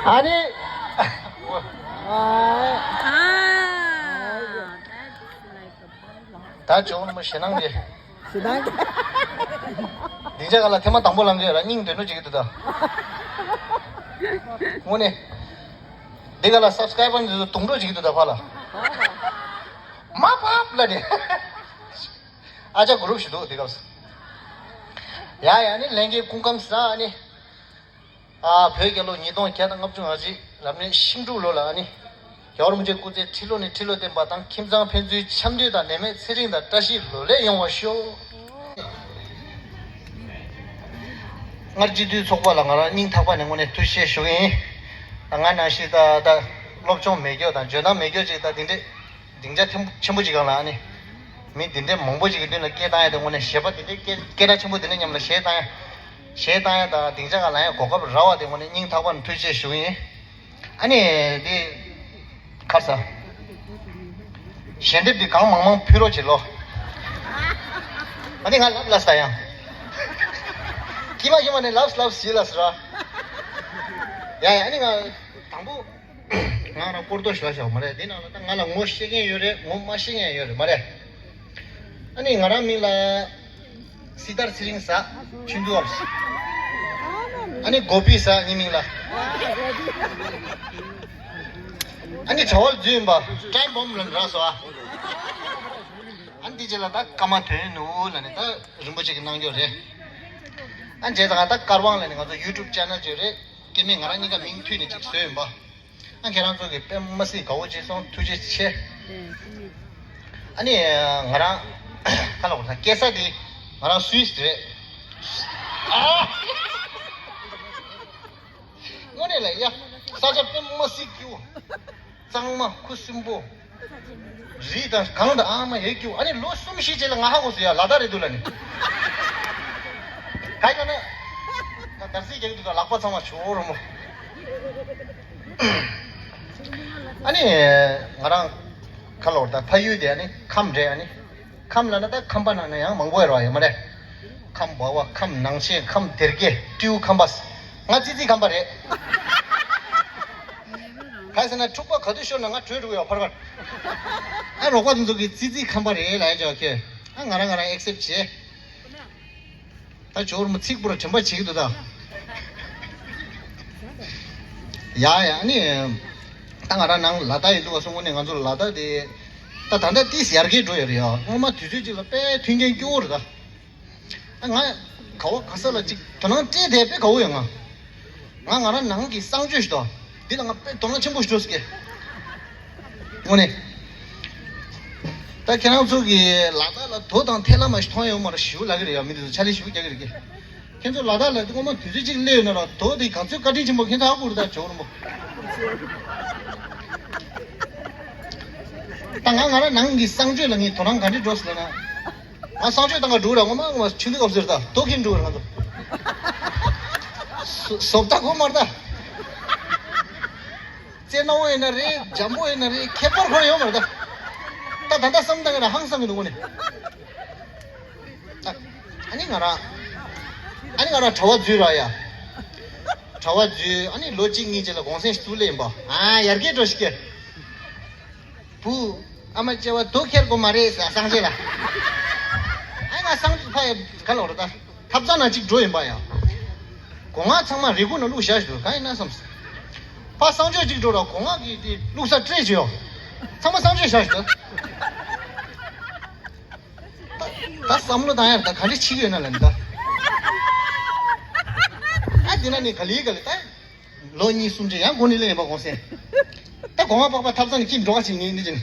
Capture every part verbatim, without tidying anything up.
ཨ་ནི། ད་ཇོ་མོ་ཞེ་ནང་གི། ཞེ་ནང་གི། འདི་ཅག་ག་ལ་ཐེངས་མ་དང་པོ་ལངས་ཀྱི་ཡོད་ར། སྙིང་འདོད་འགྲོ་བྱེད་ཀྱི་འདུག་ད། དངོས་གནས། འདི་ག་ལ་སབ་སི་ཀ་རའི་བར་འདི་ཚོ་དུང་འགྲོ་བྱེད་ཀྱི་འདུག་ད་ཕར་ལ། མ་ཕབ་ལ་ནི། ཨ་ཅག་གུ་རུབ་ཞིག་འདུག་འདི་སྐབས་སུ། ཡ་ཡ་ནི་ལྷན་རྒྱས་སྐུ་ཁམས་བཟང་ཨ་ནི། ཨ། བོད་རྒྱལ་ལོ་ཉིས་སྟོང་བརྒྱ་དང་ལྔ་བཅུ་ང་གཅིག་ལམ་རིམ་ཤིང་འབྲུག་ལོ་ལ་ཨ་ནི། རྒྱལ་བ་རིན་པོ་ཆེ་སྐུ་ཚེ་ཁྲི་ལོ་ནས་ཁྲི་ལོ་བརྟན་པ་དང་ཁྱིམ་ཚང་ཕན་ཚུན་འཆམ་མཐུན་དང་ནད་མེད་ཚེ་རིང་དང་བཀྲ་ཤིས་ལོ་ལེགས་ཡོང་བར་ཤོག་སྔར་སྤྱི་འཐུས་ཚོགས་པ་ལ་ང་རང་སྙིང་ཐག་པ་ནས་དངོས་གནས་ཐུགས་རྗེ་ཆེ་ཞུ་གི་ཡིན། ད་ང་ནང་བཞིན་ད་ད་སློབ་སྦྱོང་མེད་རྒྱུ་དང་འཇོན་ཐང་མེད་རྒྱུ་ཅིག་ད་དེ་འདྲས། སྡིངས་ཆ་ཐེམ་ཆེན་པོ་ཅིག་སྒང་ལ་ཨ་ནི། མི་འདི་འདྲའི་མང་པོ་ཅིག་གི་མདུན་ལ་སྐད་བཏང་ཡ་དེ་དངོས་གནས་གཞས་པ་འདི་འདྲའི་སྐད་སྐད་གྲགས་ཆེན་པོ་འདི་འདྲ་མཉམ་ལ་གཞས་བཏང་ཡ། གཞས་བཏང་ཡ་དང་སྡིངས་ཆ་སྒང་ལངས་ཡ་གོ་སྐབས་རག་པ་དེ་དངོས་གནས་སྙིང་ཐག་པ་ནས་ཐུགས་རྗེ་ཆེ་ཞུ་གི་ཡིན། ཨ་ནི་འདི་ཁར་ས། ཞལ་འདེབས་འདི་གང་མང་མང་ཕུལ་རོགས་བྱེད་ལོ། ཨ་ནི་ང་ལབ་ལ་ས་ཡང་། ཀྱི་མ་ཀྱི་མ་ནས་ལབ་ལབ་ཟེར་ལ་ཟེར་ར། ཡ་ཡ་ཨ་ནི་ང་དང་པོ། ང་རང་སྐོར་ཐོག་ཞུ་བ་ཞུ་བ་མ་རེད། འདི་ནང་ལ་ད་ང་ལ་ངོ་ཤེས་མཁན་ཡོད་རེད། ངོ་མ་ཤེས་མཁན་ཡོད་རེད་མ་རེད། ཨ་ནི་ང་རང་མིང་ལ་སྲི་ཐར་ཚེ་རིང་ཟེར། ཆུང་དུས་སྐབས་སུ། ཨ་ནི་གོ་པི་ཟེར་ངའི་མིང་ལ། ཨ་ནི་གྲྭ་བར་འཛུལ་ཡིན་པ་ཀྲན་བོམ་ལ་རག་སོང་ཨ། ཨ་ནི་འདི་རྗེས་ལ་ད་ཀརྨ་དོན་ནུ་ལ་ནི་ད་རིན་པོ་ཆེ་གི་གནང་རྒྱུ་རེད། ཨ་ནི་རྗེས་ད་ང་ད་ཀར་དབང་ལ་ནི་ང་ཚོ་ཡུ་ཊུབ་ཅེ་ནལ་ཅིག་རེད། སྐྱེ་དམན་ང་རང་གཉིས་ཀ་མིང་མཐུད་ནས་ཅིག་བཟོས་ཡིན་པ། ཨ་ཁྱེད་རང་ཚོ་གི་དཔེ་མ་སྲིད་དགའ་བོ་བྱས་སོང་། ཐུགས་རྗེ་ཆེ། ཨ་ནི་ང་རང་ཁ་ལ་འོ་ད་སྐྱེ་ས་དེ་ང་རང་སུད་སི་རེད། ཨ། དངོས་གནས་ལ་ཡ། ས་ཆ་དཔེ་མ་སྲིད་སྐྱིད་པོ། གཙང་མ་ཁུ་སིམ་པོ། རི་དང་གངས་དང་ཨ་མ་ཡོད་སྐྱིད་པོ། ཨ་ནི་ལོ་གསུམ་བཞི་རྗེས་ལ་ང་ཧ་གོ་སོང་ཡ། ལ་དྭགས་རེད་འདུག་ལ་ནི། ག་ཡིན་ན། ད་དར་སྲིད་རྒྱག་གི་འདུག་ད་ལག་པ་ཚང་མ་བྱོ་རོ་མོ། ཨ་ནི། ང་རང་ཁ་ལོར་ད་ཕ་ཡུལ་དེ་ཨ་ནི་ཁམས་རེད། ཨ་ནི། ཁམས་ལ་ན་ད་ཁམས་པ་ནང་ན་ཡང་མང་པོ་ཡོད་ར་ཡོད་མ་རེད། ཁམས་འབའ་བ། ཁམས་ནང་ཆེན། ཁམས་སྡེ་དགེ། སྤྲེའུ་ཁམས་པ། ང་ཙི་ཙི་ཁམས་པ་རེད། ག་རེ་ཟེར་ན་འཁྲུག་པ་ག་དུས་ཤོར་ན་ང་བྲོས་འགྲོ་གི་ཡོད་ཕར་ཕར། ཨ་རོགས་པ་དེ་ཚོ་གིས་ཙི་ཙི་ཁམས་པ་རེད་ལབ་ཡ་ཅོ་ཁྱོད། ཨ་ང་རང་ང་རང་ཨེག་སེབ་བྱེད། ད་ཇོ་བོ་རིན་པོ་ཚིག་པོ་ར་དྲན་པ་བྱེད་ཀྱི་འདུག་ད། ཡ་ཡ་ནི། ད་ང་རང་ནང་ལ་དྭགས་ཡིན་འདུག་བ་སོང་ནས་ང་ཚོ་ལ་དྭགས་དེ། ད་ད་ལྟ་ཏིས་ཡར་རྒྱས་འགྲོ་ཡོད་རེད་ཡ། སྔོན་མ་དུས་ཚོད་ཅིག་ལ་དཔེ་མཐུན་རྐྱེན་སྐྱོ་བོ་རེད་ད། ཨ་ང་ག་བ་ག་ས་ལ་ཅིག་དོ་སྣང་སྤྲད་དེ་དཔེ་དགའ་བོ་ཡོད་ང་། ང་ང་རང་ནང་གི་གསང་སྤྱོད་ཞིག་དོ། འདི་ལ་ང་དཔེ་དོ་སྣང་ཆེན་པོ་ཞིག་འགྲོ་སྲིད་ཀྱི། དངོས་གནས། ད་ཁྱེད་རང་ཚོ་གི་ལ་དྭགས་ལ་རྡོ་དང་ཐལ་བ་མ་ཞིག་མཐོང་ཡོད་མ་རེད། ཞིའུ་ལབ་ཀྱི་རེད་ཡ། མི་འདི་ཚོ་ཕྱག་ལས་ཞིའུ་རྒྱག་གི་རེད་ཀྱི། ཁྱེད་ཚོ་ལ་དྭགས་ལ་སྔོན་མ་དུས་ཚོད་ཅིག་སླེབས་ཡོད་ན་ར་རྡོ་འདི་ག་ཚོད་བཀའ་དྲིན་ཆེན་པོ། ཁྱེད་ཚོ་ཧ་གོ་རེད་ད་ཇོ་བོ་རིན་པོ། ད་ང་ང་རང་ནང་གི་གསང་སྤྱོད་ལ་ངས་དོ་སྣང་ག་འདྲ་འགྲོ་སྲིད་ལབ་ན། ང་གསང་སྤྱོད་བཏང་ག་འགྲོ་ར། ངོ་མ་ངོ་མ་ཆུང་དུས་སྐབས་ཟེར་ད་རྡོ་ཁྱེར་འགྲོ་ར་ང་ཚོ། བཟོ་ལྟ་གོ་མ་རེད་ད། རྩེ་ནག་པོ་ཡིན་ན་རེད། འཇམ་པོ་ཡིན་ན་རེད། ཁྱད་པར་ཁོ་ར་ཡོད་མ་རེད་ད། ད་ད་ལྟ་བསམ་བཏང་གི་ན་ཧང་སང་གི་འདུག་གོ་ནི། ད་ཨ་ནི་ང་རང་། ཨ་ནི་ང་རང་གྲྭ་པ་འཛུལ་ར་ཡ། གྲྭ་པ་འཛུལ། ཨ་ནི་ལོ་གཅིག་གཉིས་རྗེས་ལ་གུང་སེང་ཞིག་བཙུགས་སླེབས་ཡིན་པ། ཨ་ཡར་རྒྱས་འགྲོ་ཞིག་གི། བུ། ཨ་མ་སྐྱེ་བ་རྡོ་ཁྱེར་དགོས་མ་རེད་ཟེར་སངས་རྒྱས་ལ། ཨ་ང་སངས་རྒྱས་ཕ་ཡ་ག་ལོག་རེད་ད། ཐབ་ཚང་ནང་གཅིག་འགྲོ་ཡིན་པ་ཡ། སྒོ་ང་ཚང་མ་རི་གུ་ནང་བླུགས་བཞག་ཞུ་ག་ཡིན་ན་བསམ། ཕ་གསང་སྤྱོད་གཅིག་འགྲོ་ར་སྒོ་ང་གི་དེ་བླུགས་ས་སྤྲད་བྱོས་ཡོ། ཚང་མ་སངས་རྒྱས་བཞག་ཞུ་ད། ད་བསམ་བློ་བཏང་ཡ་ད་ག་འདྲ་ཆིག་ཡོད་ན་ལ་ནི་ད། ཨ་དེ་ན་ནི་ག་ལི་ག་ལི་ད། ལོ་གཉིས་གསུམ་རྗེས་ཡང་སྒོ་ནས་སླེབས་ཡིན་པ་གུང་སེང་། ད་སྒོ་ང་པགས་པ་ཐབ་ཚང་གི་ཅིག་འགྲོ་ག་ཅིག་ངེས་འདི་ཅིག་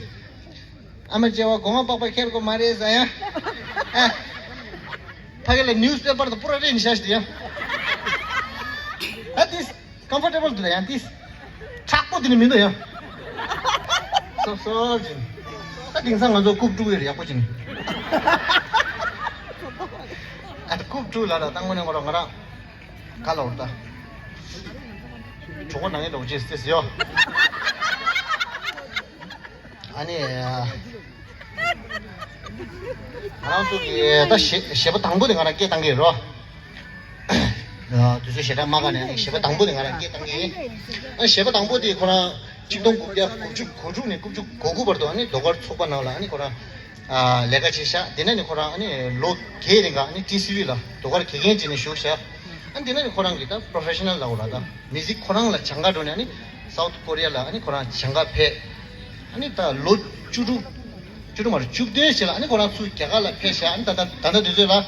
ཨ་མ་སྐྱེ་བ་སྒོ་ང་པགས་པ་ཁྱེར་དགོས་མ་རེད་ཟེར་ཡ། ཨ། ཕ་གི་ལ་ནིའུ་སི་པེ་པར་དང་པུ་ར་རེ་ནི་ཤ་ཞིག་ཡ། ཨ་ཏིས། ཀམ་ཕོར་ཊེ་བལ་འདུག་ད་ཡང་ཏིས། མཁྲེགས་པོ་དེ་ནི་མི་འདུག་ཡ། སོབ་སོབ་ཅིག་ད་དེང་སང་ང་ཚོ་རྐུབ་དཀྲུག་ཡོད་རེད་ཡག་པོ་ཅིག་ཨ་རྐུབ་དཀྲུག་ལ་ར་ད་དངོས་གནས་ང་རང་ང་རང་། ག་ལ་འོར་ད། གྲོགས་པོ་ནང་ཡིན་འགྲོ་ཅེས་ཏེ་ཟེར་ཡོ། ཨ་ནི། ང་རང་ཚོ་གི་ད་གཞས་གཞས་པ་དང་པོ་དེ་ང་རང་སྐད་བཏང་གི་ཡོད་རོ། དུས་ཚོད་ཞེ་དྲག་མ་བཀག་ནས་ཨ་ནི་གཞས་པ་དང་པོ་དེ་ང་རང་སྐད་བཏང་གི་ཡིན། ཨ་གཞས་པ་དང་པོ་དེ་ཁོ་རང་གཅིག་སྟོང་དགུ་བརྒྱ་དགུ་བཅུ་གོ་དྲུག་ནས་དགུ་བཅུ་གོ་དགུ་བར་དུ་ཨ་ནི་ཟློས་གར་ཚོགས་པ་ནང་ལ་ཨ་ནི་ཁོ་རང་ཨ་ལས་ཀ་བྱས་ཤག་དེ་ནས་ནི་ཁོ་རང་ཨ་ནི་ལོ་བརྒྱད་རིང་ག་ཨ་ནི་ཊི་སི་ཝི་ལ་ཟློས་གར་དགེ་རྒན་བྱས་ནས་བཞུགས་ཤག་ཨ་དེ་ནས་ནི་ཁོ་རང་གི་ད་པོ་རོ་ཕེ་ཤ་ནལ་ལབ་དགོས་ར། ད་མིའུ་ཟིག་ཁོ་རང་ལ་སྦྱང་ག་འགྲོ་ནས་ཨ་ནི་སའུ་ཐི་ཀོ་རི་ཡ་ལ་ཨ་ནི་ཁོ་རང་སྦྱང་ག་ཕེབས། ཨ་ནི་ད་ལོ་བཅུ་དྲུག་བཅུ་དྲུག་མ་རེད། བཅུ་བདུན་ཞིག་ལ་ཨ་ནི་ཁོ་རང་ཚུར་རྒྱ་གར་ལ་ཕེབས་ཤག་ཨ་ནི་ད་ད་ད་ལྟ་དུས་ཚོད་ལ་རྡ་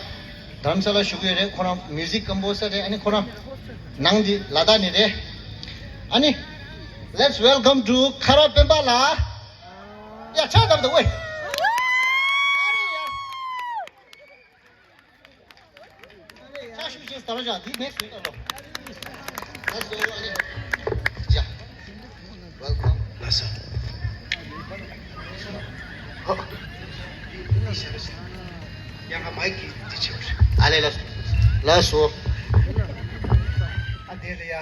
རམ་ས་ལ་བཞུགས་ཡོད་རེད། ཁོ་རང་མིའུ་ཟིག་ཀམ་པོ་སར་རེད། ཨ་ནི་ཁོ་རང་ནང་འདི་ལ་དྭགས་ནས་རེད། ཨ་ནི། Let's welcome to ཁ་རག་སྤེན་པ་ལགས། ཡ་ཆགས་ཐབས་དང་ཝེ། ཆ་ཤུགས་ཆེ་སྟར་བཞག་འདི་ནེགསི་ཝིག་ཨ་ལོ། ལ་སོ་ཨ་ནི། ཡ། ཝེལ་ཀམ། ལ་སོ། ཧོ། ཡ་ང་མའི་ཀི་འདི་ཆེ་བ་རེད། ཨ་ལེ་ལ་སོ། ལ་སོ། ཨ་དེ་ལ་ཡ།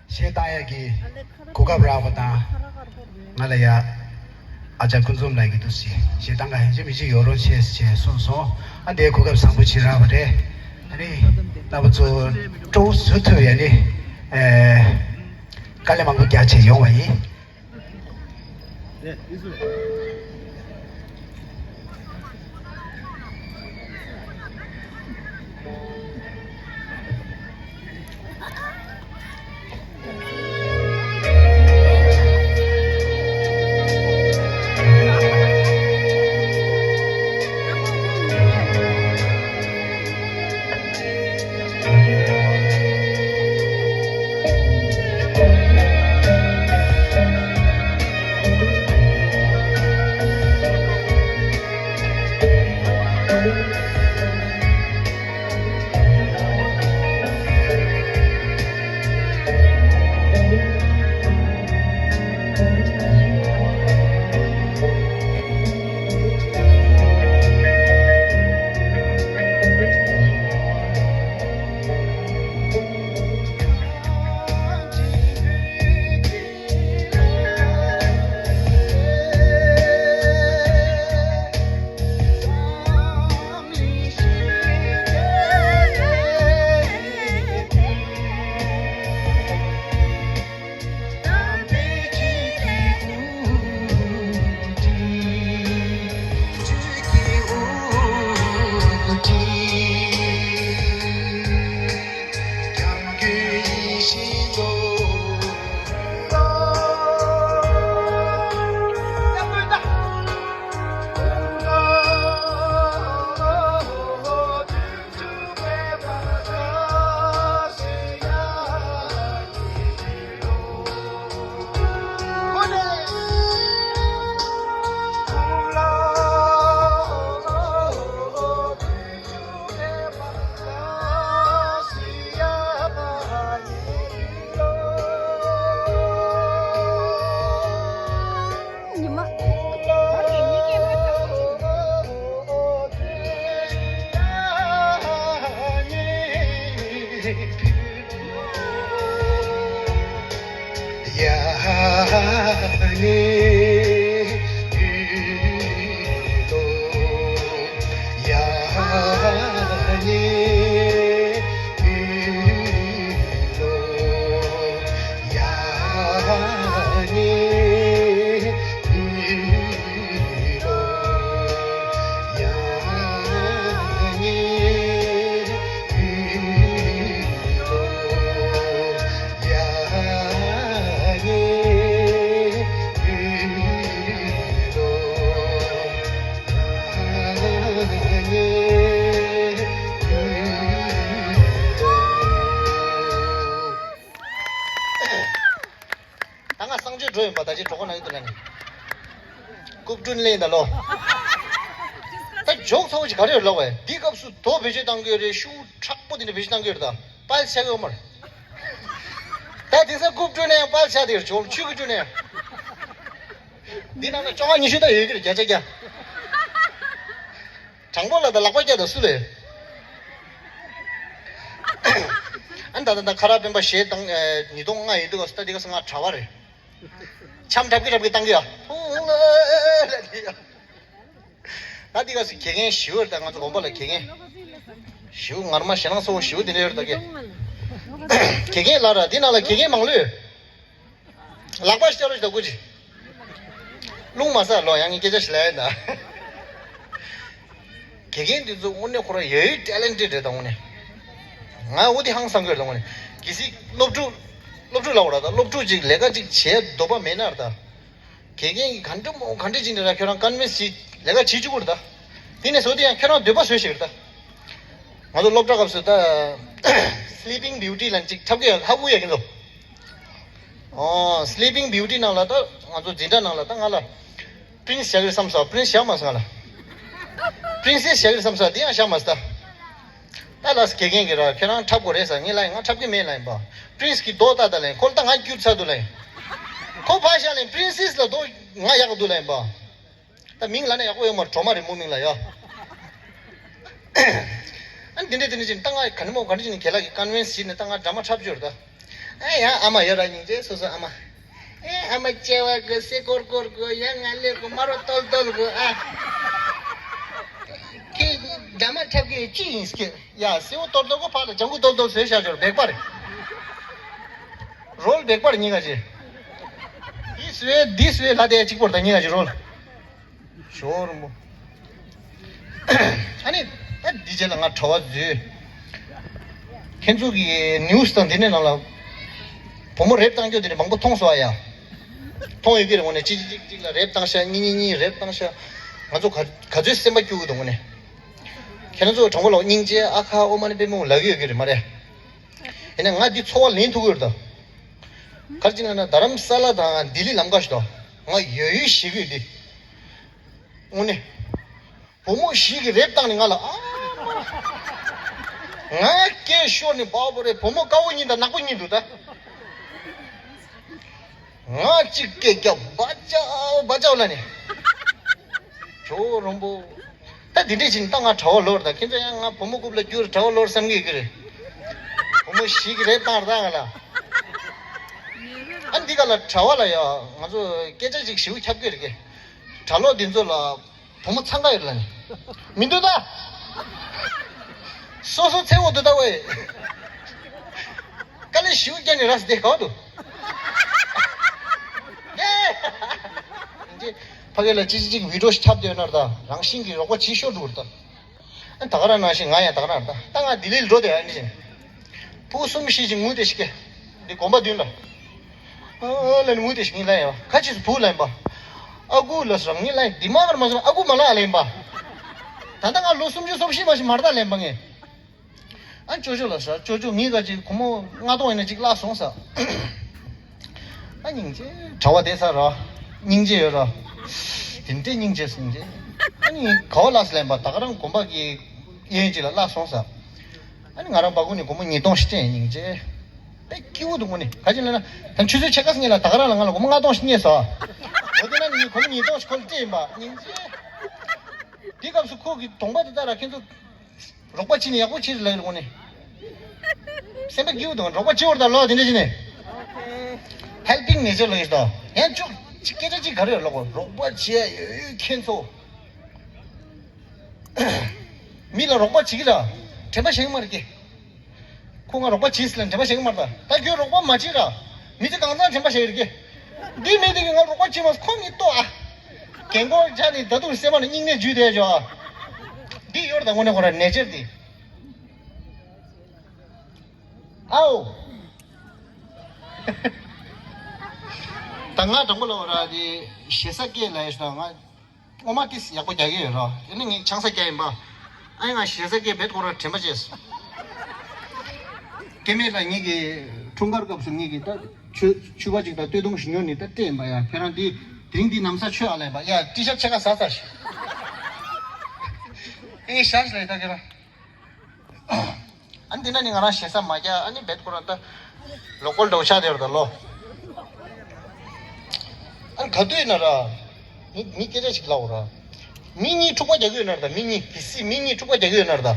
གཞས་བཏང་ཡག་གི་གོ་སྐབས་རག་པ་དང་། ང་ལ་ཡ། ཨ་ཅག་ཀུན་འཛོམས་ལགས་ཀྱིས་འདུག་སེ་གཞས་བཏང་ག་ཧན་ཅི་མི་ཅི་ཡོད་རོགས་བྱས་ཟེར་གསུངས་སོང་། ཨ་དེ་གོ་སྐབས་བཟང་པོ་ཅིག་རག་པ་རེད། ཨ་ནི། རྣམ་པ་ཚོ་སྤྲོ་བོ་བཟོ་ཐུབ་ཡ་ནི། ཨེ། དཀའ་ལས་མང་པོ་རྒྱག་བྱས་ཡོང་བ་ཡིན། ད་ང་གསང་སྤྱོད་འགྲོ་ཡིན་པ། ད་ཅི་གྲོགས་པོ་ན་ཡོད་དུ་ན་ནི། རྐུབ་སྐྲུན་ལེན་ད་ལོ། ད་ཇོག་ཚ་བོ་ཅིག་ག་རེ་ཡོད་ལོག་བས། འདི་སྐབས་སུ་རྡོ་བེད་སྤྱོད་བཏང་གི་ཡོད་རེད། ཤུ་མཁྲེགས་པོ་དེ་འདྲ་བེད་སྤྱོད་བཏང་གི་ཡོད་རེད། ད་པལ་ཆག་གི་ཡོད་མ་རེད། ད་དེང་སང་རྐུབ་སྐྲུན་ནས་ཡང་པལ་ཆག་དེ་རེད། ཇོག་ཆུ་གི་སྐྲུན་ནས་ཡང་། འདི་ནང་ན་བཅོ་ལྔ་ཉི་ཤུ་ད་ཡོད་ཀྱི་རེད། བརྒྱ་ཆ་བརྒྱ། དྲང་པོ་ལ་ད་ལག་པ་བརྒྱབ་ད་སུ་ལས། ཨ་ད་ད་ད་ཁ་རག་སྤེན་པ་གཞས་བཏང་ཉིས་སྟོང་ལྔ་ཡིན་དུས་སྐབས་སུ་ད་འདི་ག་སེ་ང་གྲྭ་པ་རེད། འཆམ་འཁྲབ་ཀྱི་འཁྲབ་ཀྱི་བཏང་གི་ཡ། ད་འདི་ག་སེ་དགེ་རྒན་ཞི་བ་རེད། ད་ང་ཚོ་དགོན་པ་ལ་དགེ་རྒན་ཞི་བ་ངར་མ་ཞེ་སྣང་ཚ་བོ་ཞི་བ་འདི་འདྲ་ཡོད་རེད། ད་གི་ དགེ་རྒན་ལ་ར་འདི་ནང་ལ་དགེ་རྒན་མང་ལོས། ལག་པ་ཤ་རོ་ཞིག་ད་ཀུ་ཅི། རླུང་མ་ཟ་ལོ་ཡང་ངས་སྐད་ཆ་ཞིག་ལ་ཡིན་ད། དགེ་རྒན་འདི་ཚོ་དངོས་གནས་ཁོ་ར་ཡོད་ཡོད་ཊེ་ལེན་ཊེཌ་རེད་ད་དངོས་གནས། ང་འོ་དེ་ཧང་སང་གི་རེད་ད་དངོས་གནས། གལ་སྲིད་སློབ་ཕྲུག་སློབ་ཕྲུག་ལ་འོ་ར་ད་སློབ་ཕྲུག་ཅིག་ལས་ཀ་ཅིག་བྱེད་འདོད་པ་མེད་ན་ར་ད། དགེ་རྒན་གྱིས་ག་འདྲ་མོ་ག་འདྲ་ཅིག་ནས་ར་ཁྱོད་རང་ཀོན་ཝིན་སི་བྱེད་ལས་ཀ་བྱེད་བཅུག་གི་རེད་ད། དེ་ནས་བཟོ་དེ་ཡང་ཁྱོད་རང་འདོད་པ་བཟོས་ཤིག་རེད་ད། ང་ཚོ་སློབ་གྲྭ་སྐབས་སུ་ད་Sleeping Beauty ལ་ཅིག་འཁྲབ་གི་ཡ་ཧ་གོ་ཡ་གི་འདུག་ཨོ། Sleeping Beauty ནང་ལ་ད་ང་ཚོ་འཛིན་གྲྭ་ནང་ལ་ད་ང་ལ་པི་རིན་སི་བྱ་གི་བསམ་སོང་། པི་རིན་སི་བྱ་མ་སོང་ང་ལ། པི་རིན་སེ་སི་བྱ་གི་བསམ་སོང་། དེ་ཡང་བྱ་མ་སོང་ད། ད་ལགས་དགེ་རྒན་གྱིས་ར་ཁྱེད་རང་འཁྲབ་དགོས་རེད་ཟེར། ངས་ལབ་ཡིན་ང་འཁྲབ་གི་མེད་ལབ་ཡིན་པ། པི་རིན་སི་གི་རྡོ་ལྟ་ད་ལབ་ཡིན། ཁོ་ལ་ད་ང་སྐྱུར་ཚར་འདུག་ལབ་ཡིན། ཁོ་ཕར་བཞག་ལབ་ཡིན། པི་རིན་སེ་སི་ལ་རྡོ་ང་ཡག་འདུག་ལབ་ཡིན་པ། ད་མིང་ལབ་ན་ཡག་པོ་ཡོད་མ་རེད། གྲོ་མ་རེད་མོ་མིང་ལ་ཡ། ཨ་ནི་དེ་འདྲ་དེ་འདྲ་ཅིག་ད་ང་ག་ནི་མོ་ག་འདྲ་ཅིག་ནས་རྒན་ལགས་ཀྱིས་ཀོན་ཝིན་སི་བྱས་ནས་ད་ང་ཌ་ར་མ་འཁྲབ་རྒྱུ་རེད་ད། ཨ་ཡ་ཨ་མ་ཡོད་ར་སྙིང་རྗེ། སོ་སོ་ཨ་མ། ཨེ་ཨ་མ་བྱ་བ་དགོས། སེ་ཀོར་ཀོར་དགོས། ཡ་ང་ལེ་དགོས། མ་རོ་ཏོལ་ཏོལ་དགོས་ཨ། ཁྱེད་ཌ་ར་མ་འཁྲབ་གི་ཅི་ཡིན་ཟེར། ཡ་སེའུ་ཏོལ་ཏོལ་གོ་ཕ་ལ་ལྗང་གུ་ཏོལ་ཏོལ་བཟོས་བཞག་ཅོར་བེག་པར། རོལ་བེག་པར་གཉིས་ཀ་ཅི། འདི་བཟོས་འདི་བཟོས་ལ་དེ་གཅིག་པོར་ད་གཉིས་ཀ་ཅི་རོལ། ཞོ་རིང་པོ། ཨ་ནི་ད་འདི་རྗེས་ལ་ང་གྲྭ་བ་བཟོས། ཁྱེད་ཚོ་གི་ནིའུ་སི་དང་འདི་ནས་ནང་ལ་བུ་མོ་རེབ་བཏང་རྒྱུ་དེ་ནས་མང་པོ་མཐོང་སོང་ཨ་ཡ། མཐོང་ཡོད་ཀྱི་རེད་དངོས་གནས། གཅིག་གཅིག་གཅིག་ལ་རེབ་བཏང་ཤག་གཉིས་གཉིས་གཉིས་རེབ་བཏང་ཤག་ང་ཚོ་ག་ག་ཚོད་སེམས་པ་སྐྱོ་གི་འདུག་དངོས་གནས། ཁྱེད་རང་ཚོ་དྲང་པོ་ལ་སྙིང་རྗེ་ཨ་ཁ་ཨོ་མ་ཎི་པདྨེ་ཧཱུྃ་ལབ་ཀྱི་ཡོད་ཀྱི་རེད་མ་རེད། ཡིན་ན་ང་འདི་འཚོ་བ་ལེན་ཐུབ་ཀྱི་ཡོད་རེད་ད། ག་རེ་བྱས་ན་རྡ་རམ་ས་ལ་དང་ལྡི་ལི་ལམ་ཁ་ཞིག་ཏུ་ང་ཡོད་ཡོད་ཞིག་གི་འདི། དངོས་གནས། བུ་མོ་ཞིག་གིས་རེབ་བཏང་ནས་ང་ལ་ཨ་མ། ང་སྐད་ཤོར་ནས་བབ་པ་རེད། བུ་མོ་དཀར་པོ་གཉིས་དང་ནག་པོ་གཉིས་འདུག་ད། ང་གཅིག་སྐད་རྒྱབ་བ་ཅའོ་བ་ཅའོ་ལ་ནས། ཇོ་རོང་པོ། ད་འདི་འདྲས་ཕྱིན་ད་ང་གྲྭ་བ་ལོར་ད། ཁྱེད་ཚོ་ཡང་ང་བུ་མོ་རྐུབ་ལ་བསྐྱུར་གྲྭ་བ་ལོར་བསམ་གི་ཡོད་ཀྱི་རེད། བུ་མོ་ཞིག་གིས་རེབ་བཏང་རེད་ད་ང་ལ། ཨ་འདི་ག་ལ་གྲྭ་བ་ལ་ཡ་ང་ཚོ་སྐད་ཆ་ཅིག་ཞིབ་ཁྱབ་ཀྱི་རེད་གི། གྲྭ་ལོག་འདི་ཚོ་ལ་བུ་མོ་འཚང་ཁ་ཡོད་ལ་ནི། མི་འདུག་ད། སོ་སོ་ཚེ་འོ་འདུག་ད་ཝེ། དཀའ་ལས་ཞིབ་རྒྱག་ནས་ར་སི་དེ་ག་བ་འདུག་ཕ་གི་ལ་ཅི་ཅི་ཅིག་བི་ཌིའོ་ཞིག་ཁྱབ་བསྡད་ཡོད་ན་ར་ད་རང་བཞིན་གྱིས་རོགས་པ་བྱེད་ཤོར་འགྲོ་གི་རེད་ད། ཨ་ད་ག་རང་ནང་བཞིན་ང་ཡང་ད་ག་རང་རེད་ད། ད་ང་ལྡི་ལི་ལ་འགྲོ་བསྡད་ཡ་ནི་བཞིན། ཕྲུ་གུ་གསུམ་བཞི་ཅིག་ངུ་བསྡད་ཤིག་གི། འདི་དགོན་པ་མདུན་ལ། ཨ་ལ་ནི་ངུ་བསྡད་ཤིག་ངས་ལ་ཡ་བ་ཁ་ཅིག་སུ་བུ་ལ་ཡིན་པ། ཨ་ཁུ་ལ་སོ་ངས་ལ་ཡ་འདི་མ་བར་མ་སོང་ཨ་ཁུ་མ་ལ་ལ་ཡིན་པ། ད་ལྟ་ང་ལོ་སུམ་ཅུ་སོ་བཞི་མ་ཞིག་མར་ད་ལ་ཡིན་པ་ངས། ཨ་ཅོ་ཅོ་ལ་ཟ། ཅོ་ཅོ་ངའི་ག་ཅིག་སྒོར་མོ་ལྔ་སྟོང་ཡིན་ན་ཅིག་བརླག་སོང་ཟ། ཨ་སྙིང་རྗེ། གྲྭ་བ་བསྡད་ས་ར། སྙིང་རྗེ་ཡོད་ར། དེ་འདྲའི་སྙིང་རྗེ་སྙིང་རྗེ། ཨ་ནི་ག་བ་ལ་སླེབས་པ་ད་ག་རང་དགོན་པ་གི་གཡས་གཡོན་ཅིག་ལ་བརླག་སོང་ཟ། ཨ་ནི་ང་རང་སྦ་ཁུག་ནས་སྒོར་མོ་ཉིས་སྟོང་ཞིག་སྤྲད། སྙིང་རྗེ། དཔེ་སྐྱིད་པོ་འདུག་དངོས་གནས། ག་ཅི་ལབ་ན་ད་ཆུ་ཚོད་ཕྱེད་ཀ་སྔོན་ལ་ད་ག་རང་ལ་ང་ལ་སྒོར་མོ་ལྔ་སྟོང་ཞིག་རྙེད་སོང་། འོ་དེ་ན་ནི་ངས་སྒོར་མོ་ཉིས་སྟོང་ཞིག་ཁོ་ལ་སྤྲད་ཡིན་པ། སྙིང་རྗེ། དེ་སྐབས་སུ་ཁོ་གི་གདོང་པ་དེ་ལྟ་ར་ཁྱེད་ཚོ། རོགས་པ་བྱེད་ནས་ཡག་པོ་བྱེད་ལ་ཡོད་རེད་དངོས་གནས། སེམས་པ་སྐྱིད་པོ་དང་རོགས་པ་བྱེད་བར་དང་ལོག་དེ་འདྲ་བྱེད་ནས། Helping nature ལ་ཡོད་དང་ཡང་ཅུག་ཅིག་སྐད་ཆ་ཅིག་ག་རེ་ཡོད་ལོག་རོགས་པ་བྱེད་ཡ་ཡོད་ཡོད་ཁྱེད་ཚོ། མི་ལ་རོགས་པ་བྱེད་ཀྱི་ར་དྲན་པ་བཞེངས་མ་རེད་ཀྱི། ཁོ་ང་རོགས་པ་བྱེད་ཟེར་ལ་དྲན་པ་བཞེངས་མ་རེད་ད། ད་ཁྱོད་རོགས་པ་མ་བྱེད་ར་མི་ཚེ་གང་ཚང་དྲན་པ་བཞེངས་རེད་ཀྱི། འདི་མི་འདི་གི་ང་རོགས་པ་བྱེད་མ་ཁོ་ངས་ལྟོས་ཨ། རྒན་གོག་ཆ་ནི་ད་དུང་སེམས་པ་ནི་སྙིང་ནད་འཇུས་བསྡད་ཅོ་ཨ། འདི་ཡོད་རེད་ད་དངོས་གནས་ཁོ་ར་ནེ་ཅར་འདི། ཨའོ། ད་ང་དྲང་པོ་ལབ་ར་དེ་ཞེ་ས་སྐད་ལ་ཡོད་ཤག་ང་ངོ་མ་ཏིས་ཡག་པོ་རྒྱག་གི་ཡོད་ར། དེ་ནི་ངས་ཆང་ས་རྒྱག་ཡིན་པ། ཨ་ཡ་ང་ཞེ་ས་སྐད་བེད་ཁོ་ར་དྲན་པ་བྱས། སྐྱེ་དམན་ལ་ངེད་ཀྱི་འཁྲུངས་སྐར་སྐབས་སུ་ངེད་ཀྱི་ད་ཆུ་ཆུ་བ་ཅིག་དང་སྟོད་ཐུང་ཞིག་ཉོ་ནི་ད་སྤྲད་ཡིན་པ་ཡ། ཁྱེད་རང་འདི་དེ་རིང་འདི་ནམ་ས་ཆོས་ཨ་ལ་ཡིན་པ་ཡ། ཏི་ཤར་ཕྱེད་ཀ་ཟ་ས་ཞིག་ཨེ་ཤ་ཤ་ལ་ཡིན་ད་ཁྱེད་རང་། ཨ་ནི་འདི་ན་ནི་ང་རང་ཞེ་ས་མ་རྒྱག་ཨ་ནི་བེད་ཁོ་རང་ད་ལོ་ཀོལ་འདྲ་བོ་ཆགས་བསྡད་ཡོད་རེད་ད་ལོ། ཨ་ནི་ག་དུས་ཡིན་ན་ར། མི་མི་སྐད་ཆ་ཞིག་ལབ་འོ་ར། མི་གཉིས་འཁྲུག་པ་རྒྱག་གི་ཡོད་ན་ར་ད་མི་གཉིས་གལ་སྲིད་མི་གཉིས་འཁྲུག་པ་རྒྱག་གི་ཡོད་ན་ར་ད།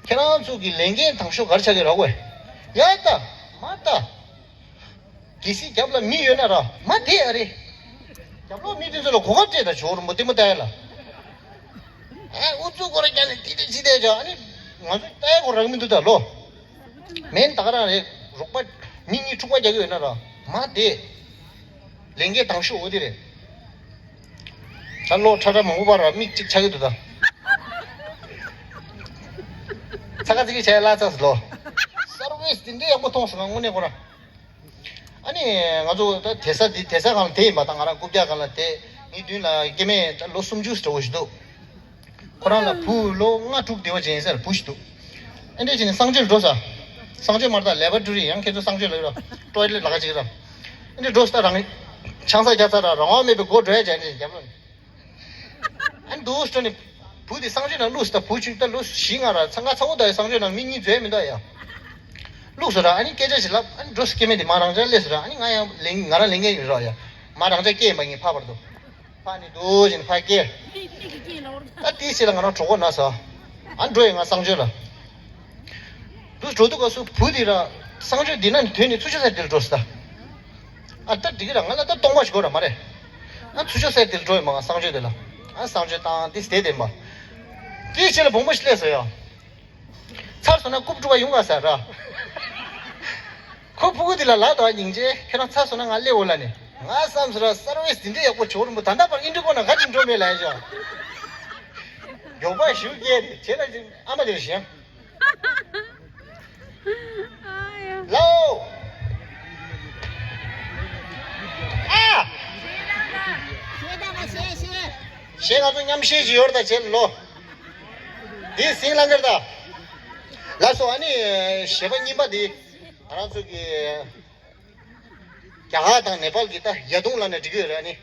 ཁྱེད་རང་ཚོ་གི་ལས་འགན་དང་ཤོག་ག་རེ་ཆགས་ཀྱི་ར་གོ། ཡ་ད། མ་ད། གལ་སྲིད་རྒྱབ་ལ་མི་ཡོད་ན་ར་མ་དེ་ཨ་རེ། རྒྱབ་ལོགས་མི་དེ་ཚོ་ལ་གོ་སྐབས་སྤྲད་ད་ཇོ་རིན་པོ་ལྟད་མོ་ལྟ་ཡ་ལ། ཨ་ཨུ་ཚུགས་ཁོ་ར་རྒྱག་ནས་དེ་དེ་ཅི་བསྡད་ཅག་ཨ་ནི་ང་ཚོ་ལྟ་ཡ་ཁོ་རག་མི་འདུག་ད་ལོ། མེན་ད་ག་རང་རེད། རོགས་པ་མི་གཉིས་འཁྲུག་པ་རྒྱག་གི་ཡོད་ན་ར་མ་དེ། ལས་འགན་དང་ཤོས་འོ་དེ་རེད། ད་ལོ་ཁྲ་ཁྲ་མང་པོ་བར་ར་མིག་གཅིག་ཆགས་ཀྱི་འདུག་ད། ཚ་ཁ་ཚིག་གི་བྱས་ལ་ཚ་ལོ། སར་ཝིས་དེ་འདྲའི་ཡག་པོ་མཐོང་སོང་ང་དངོས་གནས་ཁོ་ར། ཨ་ནི་ང་ཚོ་ད་དེ་ས་འདི་དེ་ས་གང་ལ་དེ་ཡིན་པ་དང་ང་རང་རྐུབ་བཀྱག་གང་ལ་དེ་ངའི་མདུན་ལ་སྐྱེ་དམན་ད་ལོ་སུམ་ཅུ་ཙམ་འདྲ་བོ་ཞིག་འདུག་ཁོ་རང་ལ་བུ་ལོ་ལྔ་དྲུག་དེ་བ་ཅན་ཡིན་ས་ལ་བུ་ཞིག་འདུག་ཨ་འདྲས་བྱས་ནས་གསང་སྤྱོད་འགྲོ་ས། གསང་སྤྱོད་མ་རེད་ད་ལེ་བ་ཊོ་རི་ཡང་ཁྱེད་ཚོ་གསང་སྤྱོད་ལབ་ཡོད་ར། ཊོའི་ལེཊ་ལ་ཁ་ཅིག་ར། ཨ་འདྲས་འགྲོ་ས་ད་རང་ཆང་ས་རྒྱག་ས་ར་རང་དབང་མེད་པའི་སྒོ་འགྲོ་ཡ་བྱས་ནས་རྒྱབ་ལོ། ཨ་འདུག་སྤྲོ་ནས་བུ་དེ་གསང་སྤྱོད་ནང་བླུགས་སོ་ད་བུ་ཆུང་ད་ལོ་བཞི་ལྔ་ར་ཚ་ང་ཚ་བོ་ད་ཡ་གསང་སྤྱོད་ནང་མི་གཉིས་འཛུལ་མི་འདུག་ཡ། བླུགས་སོ་ར་ཨ་ནི་སྐད་ཆ་ཞིག་ལབ་ཨ་ནི་འགྲོ་སོ་སྐྱེ་དམན་དེ་མ་རང་ཅག་སླེབས་སོ་ར་ཨ་ནི་ང་ཡང་ལེན་ང་རང་ལེན་མཁན་ཡིན་རོགས་ཡ། མ་རང་ཅག་སྐྱེ་ཡིན་པ་ངས་ཕ་བར་དུ། ཕ་ནི་འདུག་བཞིན་ཕ་སྐྱེ། ད་དེའི་ཕྱིར་ལ་ང་རང་གྲོགས་པོ་ན་ས། ཨ་འགྲོ་ཡི་ང་གསང་སྤྱོད་ལ། འདུག་འགྲོ་འདུག་ག་སུ་བུ་དེ་ར་གསང་སྤྱོད་འདི་ན་ནི་དོན་ནི་ཚུར་ཤོག་སའི་དེར་འགྲོ་སོ་ད། ཨ་ད་འགྲིག་གི་ར་ང་ལ་ད་སྟོང་པ་ཞིག་དགོས་ར་མ་རེད། ཨ་ཚུར་ཤོག་སའི་དེར་འགྲོ་ཡི་མ་ང་གསང་སྤྱོད་དེ་ལ། ཨ་གསང་སྤྱོད་བཏང་འདི་སྟེ་བདེན་པ། དེའི་ཕྱིར་ལ་བོང་བུ་ཞིག་སླེབས་སོ་ཡ། ཚར་སོང་ན་རྐུབ་སྒྲུག་པ་ཡོང་ག་ཟེར་ར། ཁོ་ཕྲུ་གུ་དེ་ལ་ལབ་དང་སྙིང་རྗེ་ཁྱེད་རང་ཚར་སོང་ན་ང་སླེབས་འོ་ལ་ནི། ང་བསམ་སོང་ར་སར་ཝིས་དེ་འདྲའི་ཡག་པོ་བྱོས་རུང་པོ་ད་ལྟ་བར་ཨིན་འགྲིག་གོ་ན་ག་ཅིག་འགྲོ་མེད་ལ་ཡ་ཞོ། མགྱོགས་པ་ཞུ་སྐྱེལ་དེ་བྱེད་ལ་ཅིག་ཨ་མ་དེ་ལ་ཞེན། ལའོ། ཨ། ཞེས་ང་ཚོ་མཉམ་ཤེས་ཀྱི་ཡོར་དང་བྱེད་ལོ། འདི་སིང་ལ་ངེར་ད། ལགས་སོ་ཨ་ནི་གཞས་པ་རྙིང་པ་འདི། ང་རང་ཚོ་གི་རྒྱ་གར་དང་ནེ་པཱལ་གྱི་ད་ཡ་དུང་ལ་ནས་འགྲིག་གི་ཡོད་རེད་ཨ་ནི།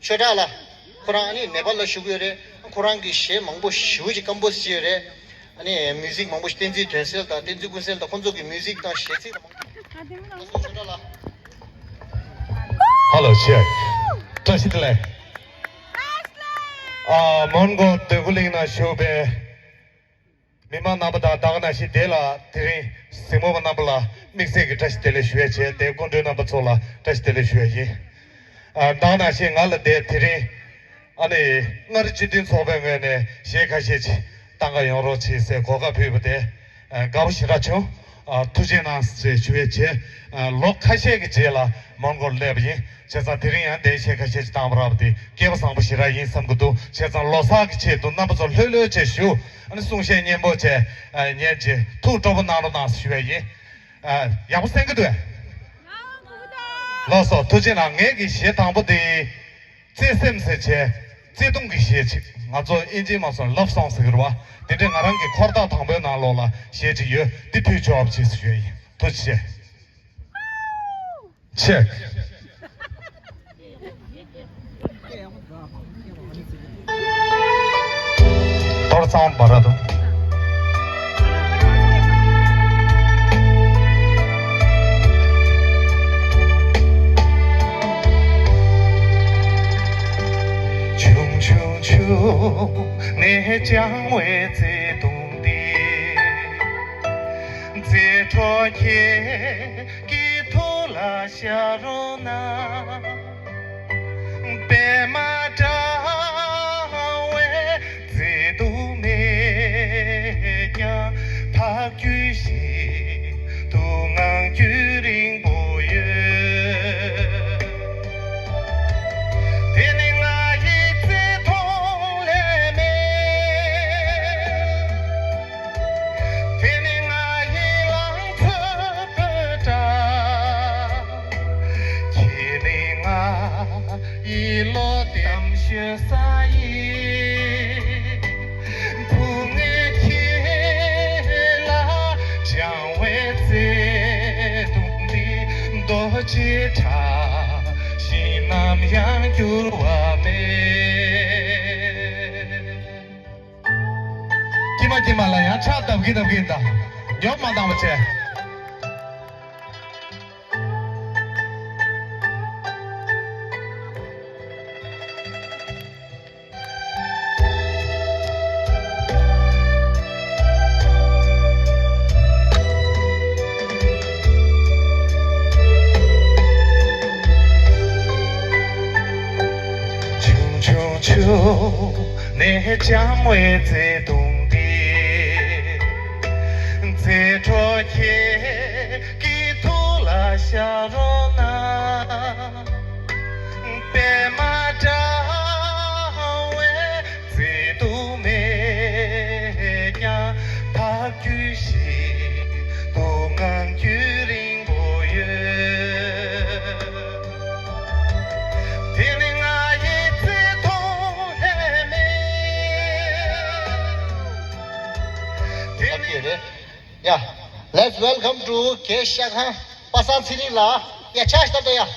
ཆོས་གྲགས་ལ། ཁོ་རང་ཨ་ནི་ནེ་པཱལ་ལ་བཞུགས་ཡོད་རེད། ཁོ་རང་གི་གཞས་མང་པོ་ཞེ་པོ་ཅིག་ཀམ་པོ་ཟི་བྱས་ཡོད་རེད། ཨ་ནི་མིའུ་ཟིག་མང་པོ་ཞིག་བསྟན་འཛིན་དོན་གསལ་དང་བསྟན་འཛིན་ཀུན་གསལ་དང་ཁོང་ཚོ་གི་མིའུ་ཟིག་དང་གཞས་ཚིག་དང་མང་པོ། ལགས་སོ་ཆོས་གྲགས་ལ། ཧ་ལོ་ཆེ། བཀྲ་ཤིས་བདེ་ལེགས། ཨ་མོན་གྷོ་འདོད་རྒུ་གླིང་ན་བཞུགས་པའི། མི་མང་རྣམ་པ་དང་ད་ག་ནང་བཞིན་དེ་ལ་དེ་རིང་གཟིགས་མོ་བ་རྣམ་པ་ལ་དམིགས་བསལ་གྱི་བཀྲ་ཤིས་བདེ་ལེགས་ཞུ་ཡ་བྱས་ཏེ་སྐུ་མགྲོན་རྣམ་པ་ཚོ་ལ་བཀྲ་ཤིས་བདེ་ལེགས་ཞུ་ཡ་ཡིན། ཨ་ད་ག་ནང་བཞིན་ང་ལ་དེ་དེ་རིང་ཨ་ནི་མངའ་རིས་སྤྱི་མཐུན་ཚོགས་པའི་ངོས་ནས་གཞས་ཁ་ཤས་ཅིག་གཏང་ག་ཡོང་རོགས་བྱེད་ཟེར་གོ་སྐབས་ཕུལ་བ་དེ་ཨ་དགའ་པོ་ཞེ་དྲག་བྱུང་། ཨ་ཐུགས་རྗེ་གནང་ཞེས་ཞུ་ཡ་བྱས། ཨ་ལོ་ཁ་ཤས་ཀྱི་རྗེས་ལ་མོན་གྷོར་སླེབས་པ་ཡིན། བྱས་ཙང་དེ་རིང་ཡང་འདིར་གཞས་ཁ་ཤས་ཤིག་བཏང་བ་རག་པ་དེ་སྐལ་བ་བཟང་པོ་ཞེ་དྲག་ཡིན་བསམ་གྱི་འདུག་བྱས་ཙང་ལོ་གསར་གྱི་ཆེད་དུ་རྣམ་པ་ཚོ་ལྷོད་ལྷོད་བྱས་བཞུགས། ཨ་ནི་གསུང་བཤད་སྙན་པོ་བྱས་ཨ་ཉན་བྱས་ཐུགས་སྤྲོ་པོ་གནང་རོགས་གནང་ཞུ་ཡ་ཡིན། ཨ་ཡག་པོ་གསན་གྱི་འདུག་ཨ། ལགས་སོ་ཐུགས་རྗེ་གནང་། ངེད་ཀྱི་གཞས་དང་པོ་དེ་བརྩེ་སེམས་ཟེར་བྱས་བརྩེ་དུང་གི་གཞས་ཅིག་ང་ཚོ་ཨིན་ཇིའི་མ་སོང་ལབ་སོང་ཟེར་གྱི་རེད་བ། དེ་འདྲའི་ང་རང་གི་འཁོར་ཐག་དང་པོའི་ནང་ལོགས་ལ་གཞས་ཅིག་ཡོད་འདི་ཕུལ་ཆོག་པ་ཅིག་ཞུ་ཡ་ཡིན། ཐུགས་རྗེ་ཆེ། ཆེ། དོར་ཚང་བ་ར་དང་། ཆུང་ཆུང་ཆུང་ནས་བྱུང་བའི་བརྩེ་དུང་འདི། མཛེས་སྤྲོ་ཁྱེད་ཀྱི་ཐུགས་ལ་ཤར་རོགས་གནང་། པད་མ་འདྲ་བའི་བརྩེ་དུང་མེད་ཀྱང་ཐག་རྒྱུད་ཞིག་ཏུ་ངང་རྒྱུད་རིང་པོ་ཡོད། དེ་ནི་ང་ཡི་བརྩེ་དུང་ལས་མེད། དེ་ནི་ང་ཡི་ལང་ཚོའི་སྤོས་སྒྲ། ཁྱེད་ནི་ང་ཡི་བློ་གཏད་ཤོད་ས་ཡིན། བུ་ངས་ཁྱེད་ལ་བཅངས་པའི་བརྩེ་དུང་འདི་རྡོ་རྗེ་བྲག་བཞིན་ནམ་ཡང་འགྱུར་བ་མེད། ཀྱེ་མ་ཀྱེ་མ་ལ་ཡང་ཕྱག་བརྡབ་ཀྱིན་བརྡབ་ཀྱིན་དང་ཉོབ་མ་བཏང་བ་བྱས། ཆུང་ཆུང་ཆུང་ནས་བྱུང་བའི་བརྩེ་དུང་འདི། མཛེས་སྤྲོ་ཁྱེད་ བྱ་རོགས་ན། པད་མ་འདྲ་བའི་མཛེས་སྡུག་མེད་ཀྱང་། ཐག་རྒྱུད་ཞིག་ཏུ་ངང་རྒྱུད་རིང་པོ་ཡོད། དེ་ནི་ང་ཡི་བརྩེ་དུང་ལྷད་མེད། དེ་ནི། Yeah, let's welcome to K Shakha, པ་སངས་ཚེ་རིང་ལགས། Yeah, ཆ་ཞིག་བཏབ་དང་། Yeah.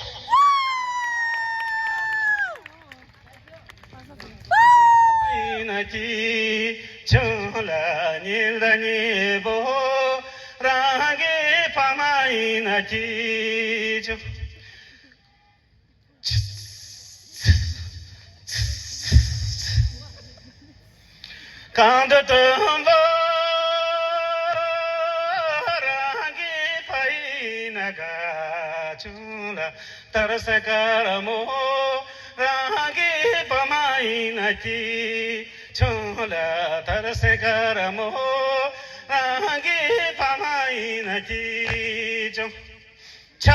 ཡིན་ན་ཅི། ཁྱོད་ལ་ཉེ་ལ་ཉེ་པོ་རང་གི་ཕ་མ་ཡིན་ན་ཅི། ཁྱོད། གང་དུ་སྟོན་པ་རང་གི་ཕ་ཡིན་ན་དགའ་བྱུང་ལ། དར་སེ་དཀར་མོ་རང་གི་ཕ་མ་ཡིན་ན་སྐྱིད་བྱུང་ལ། དར་སེ་དཀར་མོ་རང་གི་ཕ་མ་ཡིན་ན་སྐྱིད་བྱུང་། ཆ།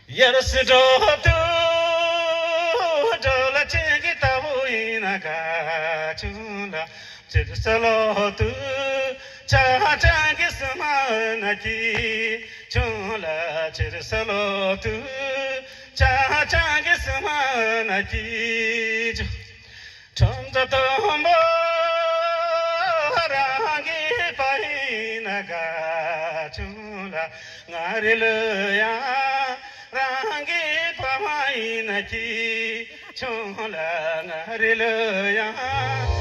ཡར་སི་འགྲོ་དུས་འགྲོ་ལ་ཅན་གྱི་ལྟ་བུ་ཡིན་ན་དགའ་བྱུང་ལ། ཕྱིར་སི་ལོག་དུས་ཆ་ཅན་གྱི་སི་མ་ན་གྱི་བྱུང་ལ། ཕྱིར་སི་ལོག་དུས་ཆ་ཅན་གྱི་སི་མ་ན་གྱི་བྱུང་། ཁྲོམ་དུ་དུམ་བུ་རང་གི་ཕ་ཡིན་ན་དགའ་བྱུང་ལ། ང་རེ་ལུ་ཡང་རང་གི་ཕ་མ་ཡིན་ན་སྐྱིད་བྱུང་ལ། ང་རེ་ལུ་ཡང་